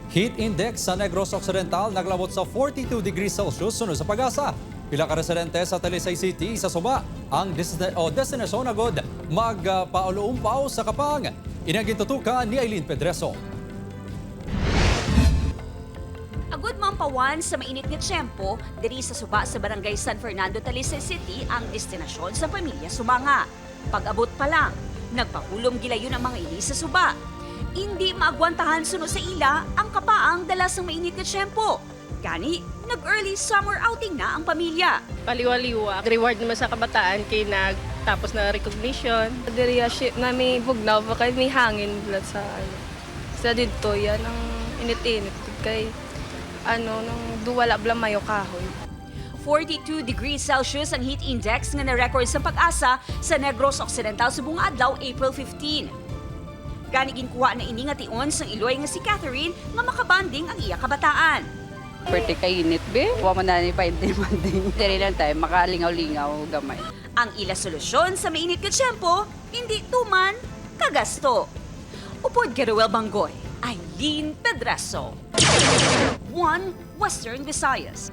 Heat index sa Negros Occidental naglabot sa 42 degrees Celsius sunod sa PAGASA. Pila ka residente sa Talisay City sa Suba ang destinasyon agod magpauluumpaw sa kapang. Inagin tutukan ni Eileen Pedreso. Agud mampawan sa mainit nga tiyempo, diri sa suba sa Barangay San Fernando, Talisay City ang destinasyon sa pamilya Sumanga. Pag-abot pa lang, nagpahulom gilayon ang mga ini sa suba. Hindi maagwantahan suno sa ila ang kapaang dala sang mainit nga tiyempo. Gani, nag-early summer outing na ang pamilya. Paliwaliwa. Reward naman sa kabataan kay nag tapos na recognition. Diri na may bugnaw pa kay may hangin blat sa ano. Sa didto yan ang init-init kay ano nang duwala bla mayo kahoy. 42 degrees Celsius ang heat index nga na-record sa PAGASA sa Negros Occidental subong adlaw, April 15. Gani ginkuha na ini nga tion sang iloy nga si Catherine nga makabanding ang iya kabataan. Pwede kay init be. Wa man na ni paintin-manding. Diri lang tayo makalingaw-lingaw gamay. Ang ila solusyon sa mainit nga tiyempo, hindi tuman, kagasto. Upod kay Ruel Banggoy, Eileen Pedraso. 1 Western Visayas.